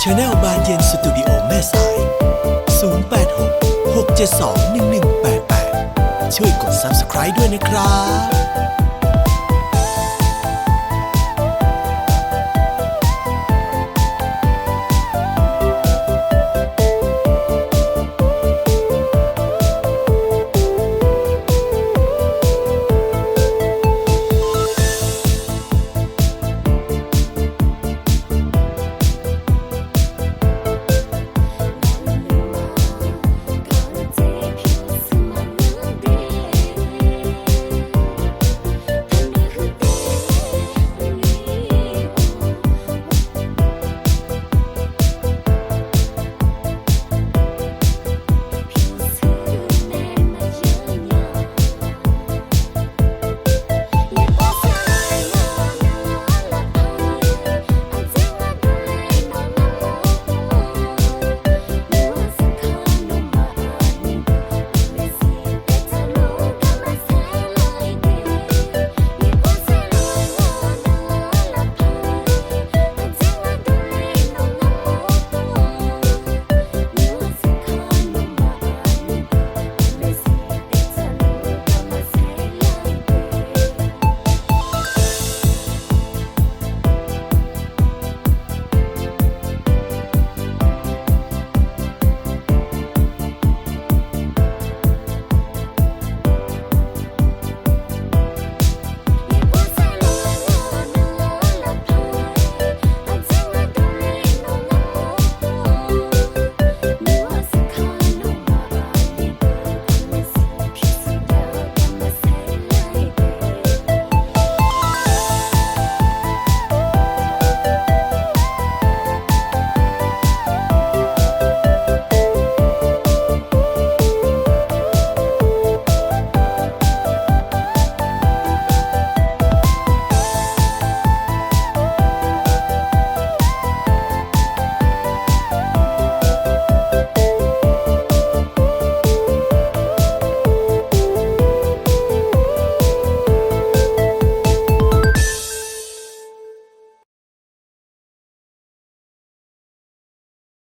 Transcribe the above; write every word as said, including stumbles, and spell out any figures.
Channel บานเย็น Studio แม่สาย ศูนย์แปดหก หกเจ็ดสอง หนึ่งหนึ่งแปดแปด ช่วยกด Subscribe ด้วยนะครับ